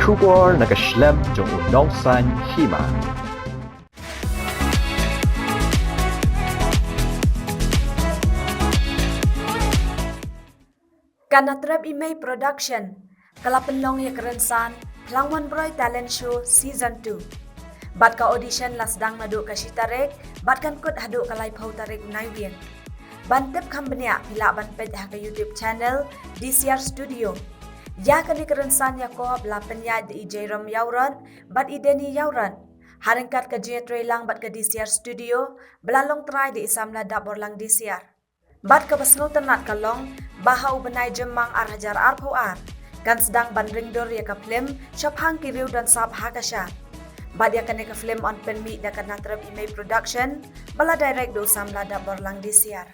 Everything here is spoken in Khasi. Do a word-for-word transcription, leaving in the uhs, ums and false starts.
Khubor na ka shlem jong u nongsaiñ hima. Ka Natrep Imei Production ka la pynlong ïa ka rynsan Phlangwan Broi Talent Show Season two. Bad ka audition la sdang naduh ka shi tarik bad kan kut haduh ka laiphew tarik u Naiwieng. Ban tip kham bniah phi lah ban peit ha ka YouTube channel D C R Studio. Ïa kane ka rynsan ïa kop la pynïaid da i Jairam Ïawrot bad i Denny Ïawrot. Ha ryngkat ka jingïatreilang bad ka D C R Studio ba la long trai da i Samla Dap Borlang D C R. Bad kaba sngewtynnat ka long ba ha u bnai Jymmang ar hajar arphew ar kan sdang ban ring dur ïa ka phlim Shaphang ki riew don sap ha ka shad. Bad ïa kane ka phlim yn pynmih da ka Natrep Imei Production ba la direct da u Samla Dap Borlang D C R.